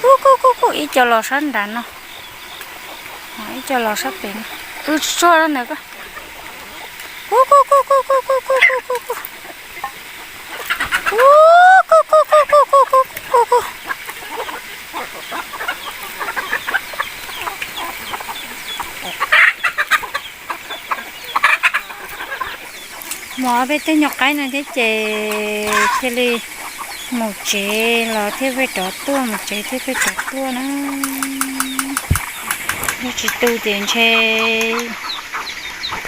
Kuj kuj kuj kuj, ib co los sab nrad no, ib co los sab pem no. Wb tsuag ntawm ko. Kuj kuj kuj kuj kuj kuj kuj kuj kuj kuj. Kuj kuj kuj kuj kuj kuj kuj kuj. Mos peb tej nyuag qaib no thiab ces thiaj li mus tsev los thiaj pheej rov tuaj, mus tsev thiaj pheej rov tuaj na. Yog tsis tu ces ntshe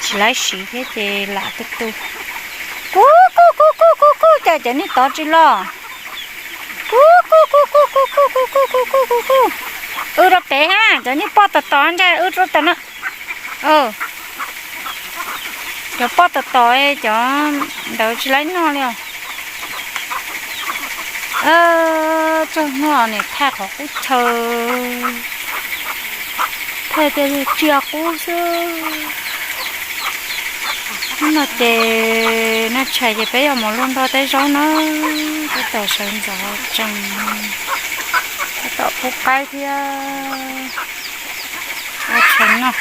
tsis laib siv thiab ces lam tu tu. Kuj kuj kuj kuj kuj kuj, cas cov niag tod tsis los? Kuj kuj kuj kuj kuj kuj kuj kuj kuj kuj kuj. Wb rau pem ha, cov niag poj tom tom ntag, wb rau tom no. Cov poj tom tom, cov ntawd tsis laib noj li os. Txog hnub niam thaij qhov qub chaw, thaij tej tsia qub xwb. Hnub no ces Naj Tshais ces peb yuav mus luaj nroj teb zaub na. Tab tom sawv ntxov tsees, tab tom pub qaib thiab ua tshais noj.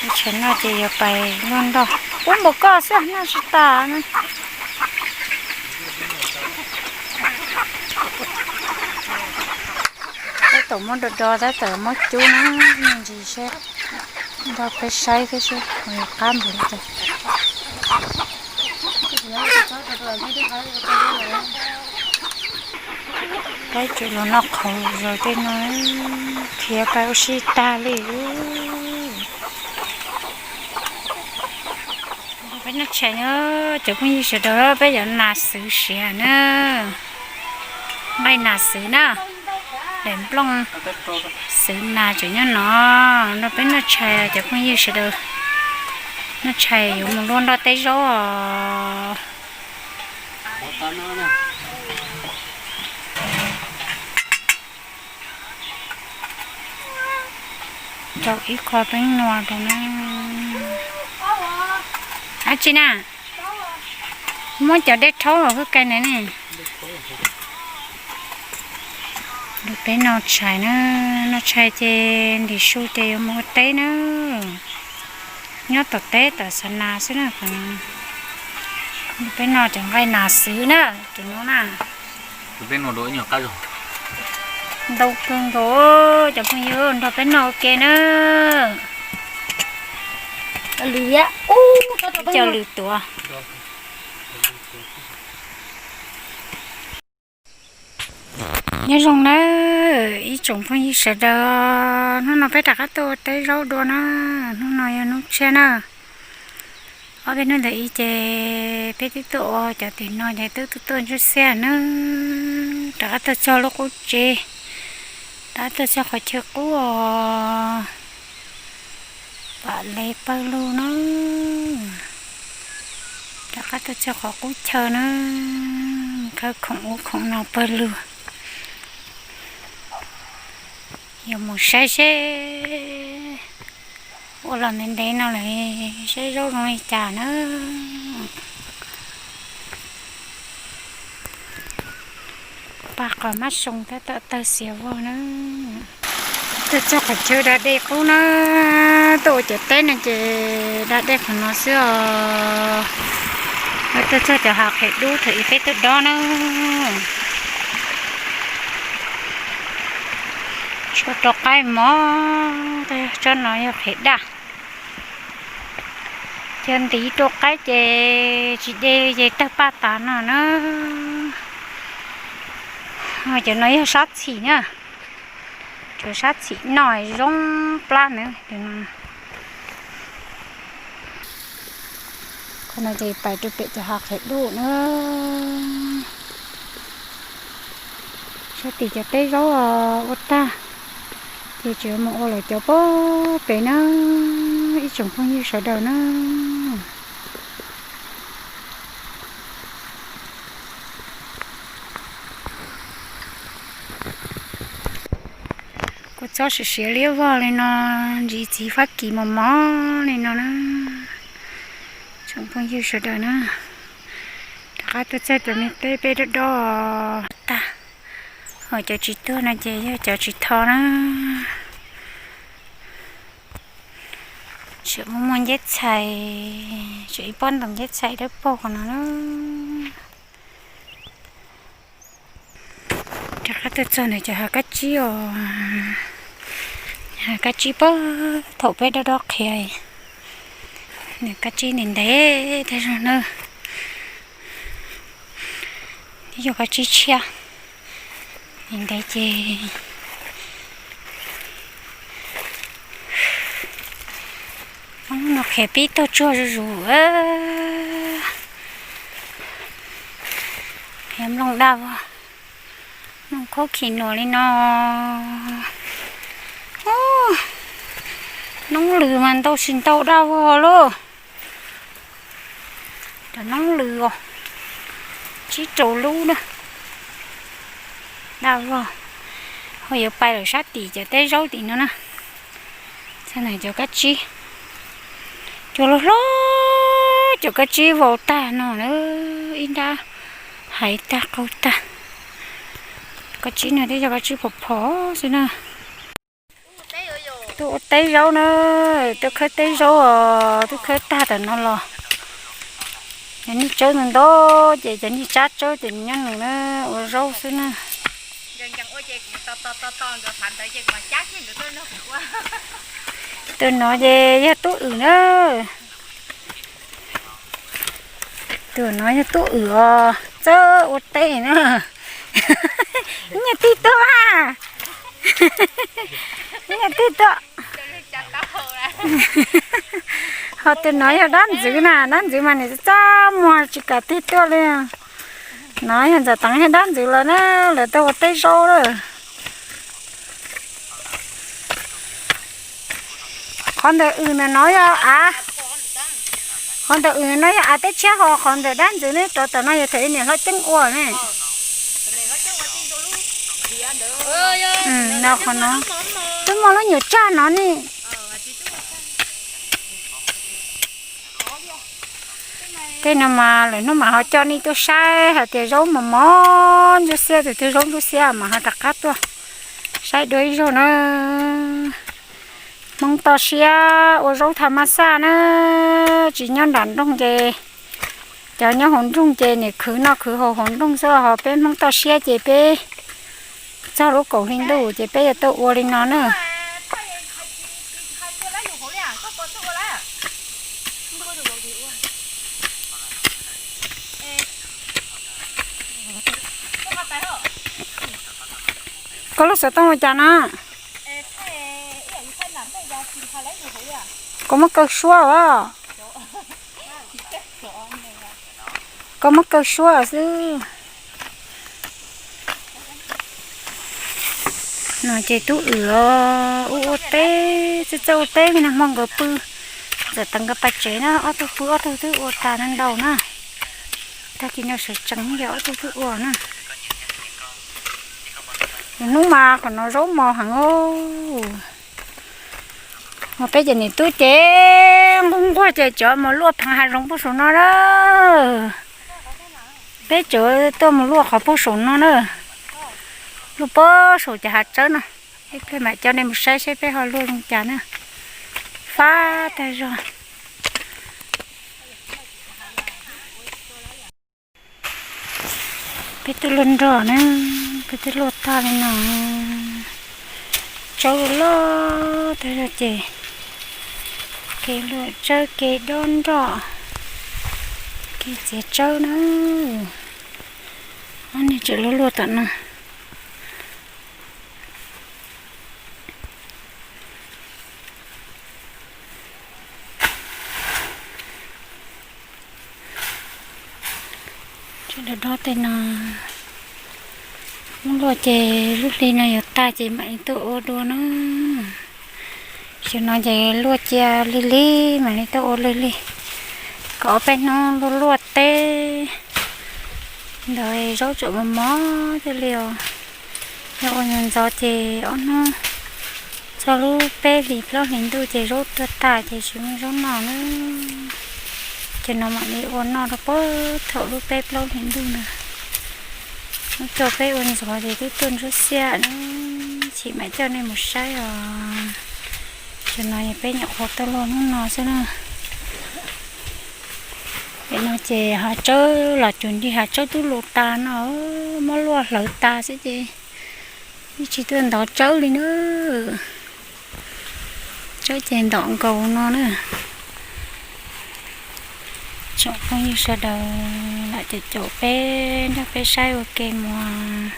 Ua tshais noj ces yuav pais luaj nroj. Pub npaum koj xwb noj tsis tas na. Tab tom muab do do, tab tom muab cub na, me ntsis seb, nrog peb saib thiab seb qab npaum li cas. Qaib tsuas los noj qhauv zos tej no, khiav pais ua si tag li. Peb noj tshais na, cov phooj ywg sawv daws, peb yuav nas xwv siav na. Nqaij nas xwv na, daim nplooj xwv nas tseem nyob no. Nrog peb noj tshais cov phooj ywg sawv daws, noj tshais yuav mus luaj nroj teb zaub os. Rau ib qho peeb nua rau na. Dab tsi na? Muab cov dej rhaub los hwj kais ntawd ne. Peb noj tshais na, noj tshais ces ntim su ces yuav mus ua teb na. Nyob tom teb tom xav nas xwb na. Peb noj cov nqaij nas xwv na, cov no na. Ntau kawg nkaus, cov phooj ywg nrog peb noj ua ke na. Cov lwm tuav. Nyob zoo nawb ib tsoom phooj ywg sawv daws, hnub no peb rov qab tuaj ua teb zaub dua na, hnub no yog hnub tshiab na. Ob peb hnub ntawd ib ces peb twb tuaj ua cov tim no ces twb tuaj tuaj ntsuj xiab na, rov qab tuaj txog lub qub tsev, rov qab tuaj txog qhov chaw qub os. Pam le pawg lug na, rov qab tuaj txog qhov qub chaw na, khawb khoom ub khoom no pawg lug. Yuav mus saib seb ua los ntev ntev no lawm saib zaub zoo li cas na. Paj qos mab soo tab tom tawg xiav vog na. Tuaj txog qhov chaw da dej qub na, tuaj ua cov teb no ces da dej qhov no xwb os. Tuaj txog cov hav qhiav dub thaum ub peb tuaj dob na. Tshuav rau qaib mog, tsob no yog qhiav daj. Cov ntiv rau qaib ces tsis de ces tawg paj tas no na. Cov no yog sab txhim na, cov sab txhim noj zoo plab na. Qhov no ces pais rau pem cov hav qhiav dub na. Sab tim cov teb zaub ua tag, ces tseem mus ua lawm cov pem na, ib tsoom phooj ywg sawv daws na. Kua txob siav siav liab vog li no, ntsis txiv fab kis mos mos li no na. Tsoom phooj ywg sawv daws na, rov qab tuaj txog cov me teb peb dob dob tag. Ho cov tsis tuag no ces yog cov tsis tho na. Tseem muaj muaj nceb txhais, tseem ib pob ntoos nceb txhais dawb paug qhov no na. Rov qab tuaj txog ntawm cov hav kab tsib os. Hav kab tsib pag thaum peb dob dob qhia, nws kab tsib ntev ntev tag zog na. Twb yog kab tsib tshiab, ntev ntev ces no qhia pib tag tsuag zuj zus. Qhia nplooj daj vog, nplooj khaub khim nuam li no. Noob lws mas ntau tsis ntau daj vog lauj. Cov noob lws os, tsib rau lub na, daj vog. Ho yuav pais lawm sab tim cov teb zaub tim no na. Cov kab tsib, cov loj hlob, cov kab tsib vau tag no na, ib nrab hais tag qaug tag. Kab tsib no twb yog kab tsib phom phom xwb na. Tuaj ua teb zaub na, tuaj khawb teb zaub os, twb khawb tag tam no los. Cov niag tsawb ntau ntau ces cov niag tsab tsawb ces nws nyob nws na, ua zaub xwb na. Tus no ces yog tub wm na. Tus no yog tub wm os, txawj ua teb na. Ib nyuag tig tuaj, ib nyuag tig tuaj. Ho tus no yog dab ntxwv na, dab ntxwv mas nws txaj muag tsis kam tig tuaj li. No yog Ntxawm Teev yog dab ntxwv lawm na, lawv tuaj ua teb zaub lawm. Qhov ntawm wm ntawm no yog av, qhov ntawm wm no yog av teb tshiab, ho qhov ntawm dab ntxwv ne rov tom no yog thaum ib niam hlob ceeb ua ne. No qhov no twb muaj lub nyuam tsag no ne. Tej no mas lawv hnub mam ho coj nej tuaj saib hais tias zaub mos mos ntsuab xiab, tus twg zaub ntsuab xiab mas ho rov qab tuaj saib dua ib zaug na. Hmoob toj siab ua zaub tha mab xaj na, tsis nyob nram nroog ces, cov nyob hauv nroog ces nim khwv noj khwv haus hauv nroog xwb, ho peb Hmoob toj siab ces peb txog lub kaum hli ntuj ces peb yuav tuaj ua li no na. Koj lub xov tooj ua cas na? Koj muab kaw suab os. Koj muab kaw suab xwb. No ces tub wm os, ua ua teb, txawj txawj ua teb, nag hmo nkawd pw, Ntxawm Teev nkawd pais tsev na, ob tug pw ob tug twb ua tas ntau na. Tag kis no sawv tsees ces ob tug twb ua na. Lwm hnub mas qhov no zaub mos heev. Mas peb cov niam tub ces nquag nquag ces cov mus luaj pheev hav zoov puag saum no na. Peb cov tuaj mus luaj qhov puag saum no na. Luaj puag saum cov hav tsawb no. Peb mam coj nej mus saib seb peb ho luaj zoo cas na. Fab tag zog. Peb twb luaj nroj na, peb twb luaj tag li no. Tsawb loj tag zog ces kev luaj tsawb kev dob nroj, kev txiav tsawb na. Ob niag tseem luaj luaj tom no. Dob dob tej no, muab luaj ces lub hli no yuav tag ces mam li tuaj ua dua na. Tam sim no ces luaj cia lig lig mam li tuaj ua lig lig, kom ob peb hnub luaj luaj teb ntawd zaub tseem mos mos thiaj li os. Yog ua ntxov ntxov ces ob hnub txog lub peb hlis plaub hlis ntuj ces zaub tuag tas ces tsis muaj zaub noj na. Ces no mam li ua noj rau puag thaum lub peb plaub hlis ntuj ntag. Hnub tuaj peb ua ntxov ces twb tuaj ntsuab xiab na, chim mam coj nej mus saib os. Tam sim no peb nyuam qhuav tuaj luaj hnub no xwb na. Tam no ces hav tsawb los cuag nrig hav tsawb twb luaj tas no, muab luaj hlawv tas xwb ces yeej tsis tuaj ntov tsawb li na. Tsawb ces ntom nkaus no na. Tsoom phooj ywg sawv daws lam caum caum peb nrog peb saib ua ke mus.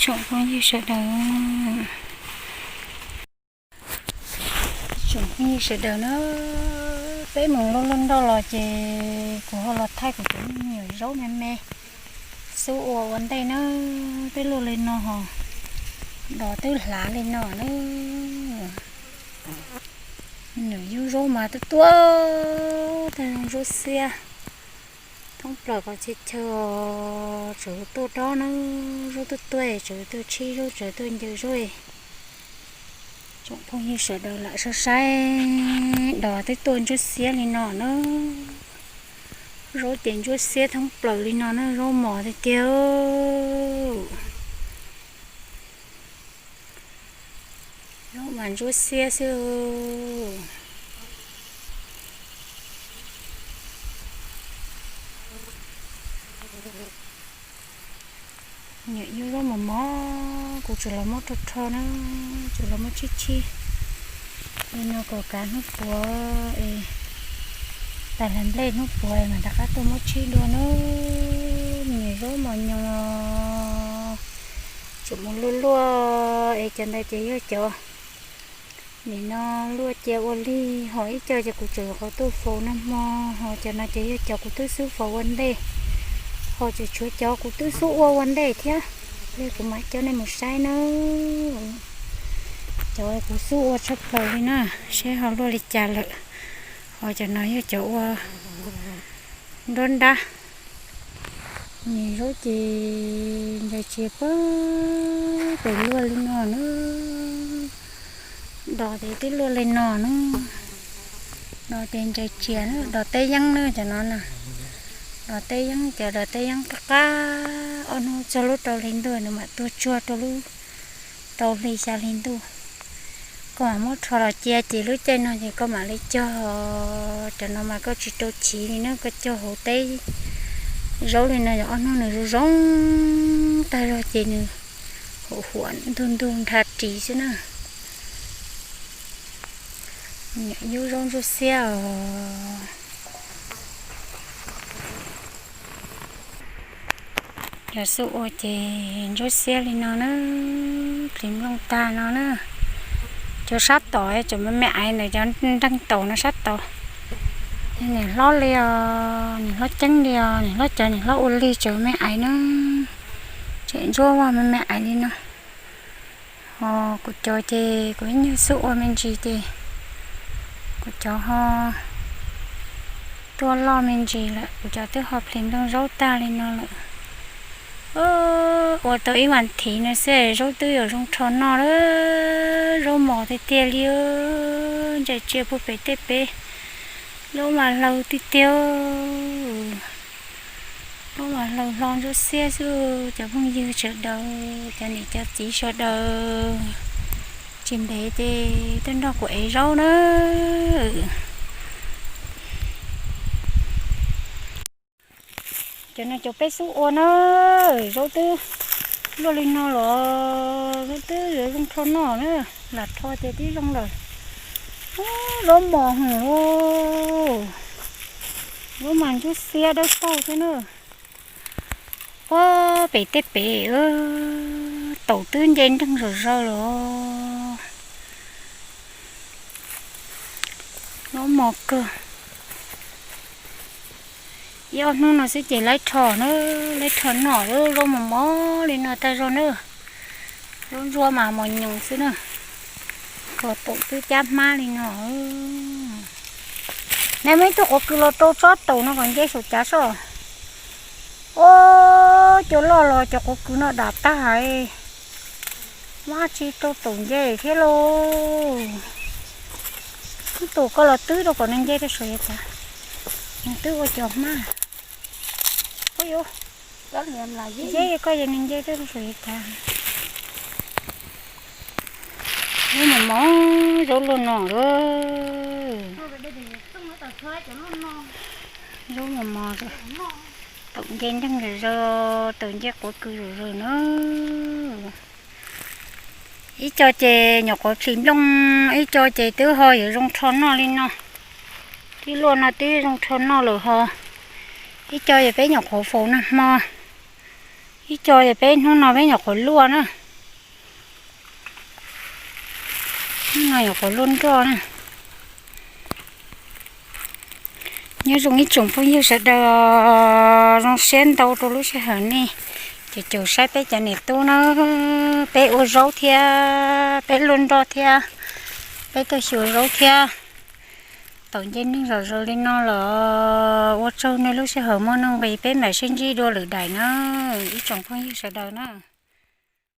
Tsoom phooj ywg sawv daws, tsoom phooj ywg sawv daws na, peb mus luaj luaj nroj los ces kuv ho los thaij kuv cov me nyuam zaub me me xub ua ua ntej na. Peb luaj li no ho dos twb hlav li no na. Nyuam yub zaub mas tuaj tuaj tag, ntsuab xiab thoob plaws qhov txhia chaw, tseem tuaj dob na, zaub tuaj tuaj, tseem tuaj tshib zaub, tseem tuaj ncaws zaub. Tsoom phooj ywg sawv daws lam saib saib, dos twb tuaj ntsuab xiab li no na. Zaub ces ntsuab xiab thoob plaws li no na, zaub mos tiag tiag. Zaub mas ntsuab xiab xwb. Nyuam yub zaub mos mos, kuv tsuas los muab rho rho na, tsuas los muab tshib tshib li no kom kav hnub puav es, tas hlais nplej hnub puav es mam rov qab tuaj muab tshib dua na. Nyuam zaub mos nyoos, tseem mus luaj luaj es cov ntawd ces yog cov nim no luaj cia ua lig, ho ib co ces kuv tseem qhov tuaj faus nag hmo, ho cov no ces yog cov kuv twb xub faus ua ntej, ho tseem tshuav cov kuv twb xub ua ua ntej thiab. Yog kuv mam coj nej mus saib na. Cov kuv xub ua tshaj plaws li na, seb ho luaj li cas lawm. Ho cov no yog cov ua nruab nrab. Nyuam zaub ces ntsais tsia puag pem luaj li no na. Dos ces twb luaj li no na. Dos ces ntsais tsia na, dos teb yeeb na cov no na. Dos teb yeeb, cov dos teb yeeb qab qab, ob hnub txog lub rau hli ntuj nws mam tuag tsuag rau lub tau hli xya hli ntuj. Koj mam muab rho los cia ces lub caij no ces koj mam li cog. Cov no mas koj tsis rau chiv li na, koj cog hauv teb zaub li no yog ob hnub nws zoo zoo tag zog ces nws huam huam ntug ntug nrhav ris xwb na. Nyuam yub zaub ntsuab xiab os. Cov xub ua ces ntsuab xiab li no na, plis nplooj tag no na. Cov sab tom cov me me aiv ntawd, cov nreeg taus no sab tom, nim hlob li os, nim hlob ceeb li os, nim hlob cov nim hlob ua lig cov me aiv na, tseem ntsuab vaj me me aiv li no. Ho kuv cov ces kuv ib nyuag xub ua me ntsis ces kuv cov ho tuaj loj me ntsis lawm, kuv cov twb ho plis nplooj zaub tag li no lawm. Ua tau ib vas thiv no xwb zaub twb yuav zoo rho noj lawm, zaub mos tiag tiag li. Ntsais tsia puag pem tej pem, zaub mas hlaws tiag tiag. Zaub mas hlaws hlo ntsuab xiab xwb, cov phooj ywg sawv daws, cov niam cov txiv sawv daws. Ces ntev ces tuaj nrog kuv ev zaub na. Cov no cov peb xub ua na, zaub twb luaj li no los zaub twb yuav zoo rho noj na, lam rho ces twb zoo lawm. Zaub mos heev lauj, zaub mas ntsuab xiab dawb paug thiab na. Ua pem tej pem, taum twb nce nreeg zom zaws lawm. Zaub mos kawg. Ib ob hnub no xwb ces laib rho na, laib rho noj, zaub mos mos li no tag zog na. Zaub ntsuab mas mos nyoos xwb na. Kho taum twb cab hmab li no. Nej muaj ib tug quav kws los rau tsob taum no kom nce saum cav soj. Ua cov loj los cov quav kws no dam tag. Muab tsis rau taum nce thiab lauj. Ib tug koj los twb rau kom nws nce rau saum yav cav, nws twb ua cov hmab. Nce koj ces nws nce rau saum yav cav. Zaub mos mos, zaub luaj no lawm. Zaub mos mos, taum nce nreeg zom zaws, taum nce quav kws zom zaws na. Ib co ces nyuam qhuav plhis nplooj, ib co ces twb ho yuav zoo rho noj li no. Twb luaj no twb zoo rho noj lawm ho. Ib co ces peb nyuam qhuav faus nag hmo, ib co ces peb hnub no peb nyuam qhuav luaj na. Hnub no nyuam qhuav luaj nroj na. Nyob zoo ib tsoom phooj ywg sawv daws, zoo siab ntau rau lub sij hawm nej caum caum saib peb cov niam tub na, peb ua zaub thiab, peb luaj nroj thiab, peb tuaj xyuas zaub thiab. Taum nce neeg zom zaws li no los ua tsaug nej lub sij hawm muaj nuj nqis, peb mam sib ntsib dua lwm daim na, ib tsoom phooj ywg sawv daws na.